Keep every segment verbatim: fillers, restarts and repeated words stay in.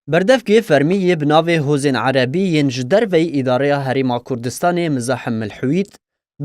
Berdevkê fermî yê bi navê Hozên Erebî yên ji derveyî Îdareya Herêma Kurdistanê Mizahim Milhwît,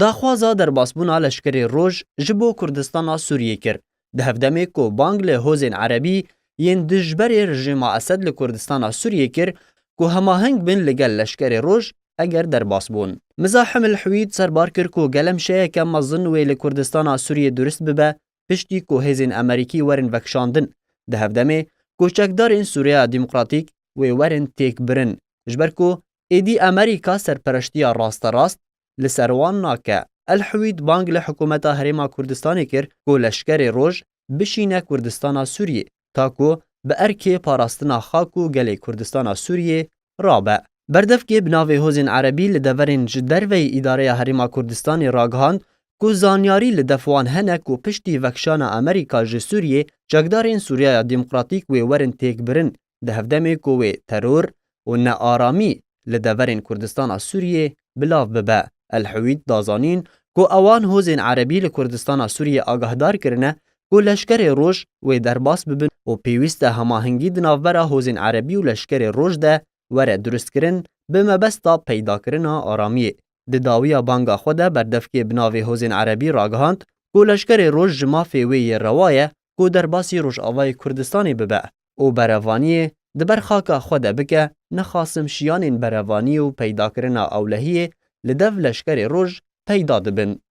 daxwaza derbasbûna Leşkerê Roj ji bo Kurdistana Sûriyê kir, di hevdemê ku bang li Hozên Erebî yên dijberê rejîma Esed li Kurdistana Sûriyê kir ku hemaheng bin li gel Leşkerê Roj eger derbas bûn. Mizahim Milhwît serbar kir ku gelemşeyeke mezin wê li Kurdistana Sûriyê durist bibe, piştî ku hêzên Amerîkî werin vekişandin, di hevdemê ku çekdarên Sûriya Demokratîk wê werin têkbirin, ji ber ku êdî Amerîka serpereştiya rasterast li ser wan nake. El Hewît bang li hikûmeta Herêma Kurdistanê kir ku Leşkerê Roj bişîne Kurdistana Sûriyê, ta ku bi erkê parastina xak û gelê Kurdistana Sûriyê rabe. Berdevkê bi navê Hozên Erebî li deverên ji derveyî Îdareya Herêma Kurdistanê ragihand ku zanyarî li def wan hene ku piştî vekişana Amerîka ji Sûriyê, çekdarên Sûriyaya Demokratîk wê werin têkbirin, di hevdemê ku wê teror û nearamî li deverên Kurdistana Sûriyê bi lav bibe. El Hewît da zanîn ku ewan Hozên Erebî li Kurdistana Sûriyê agahdar kirine ku Leşkerê Roj wê derbas bibin û pêwîst e hemahengî di navbera Hozên Erebî û Leşkerê Roj de were duristkirin bi mebesta peydakirina aramiyê. Di dawiya banga xwe de berdevkê bi navê Hozên Erebî ragihand ku Leşkerê Roj ji mafê wê yê rewa ye ku derbasî Rojavayê Kurdistanê bibe û berevaniyê di ber xaka xwe de bike, nexasim şiyanên berevaniyê û peydakirina ewlehiyê li dev Leşkerê Roj peyda dibin.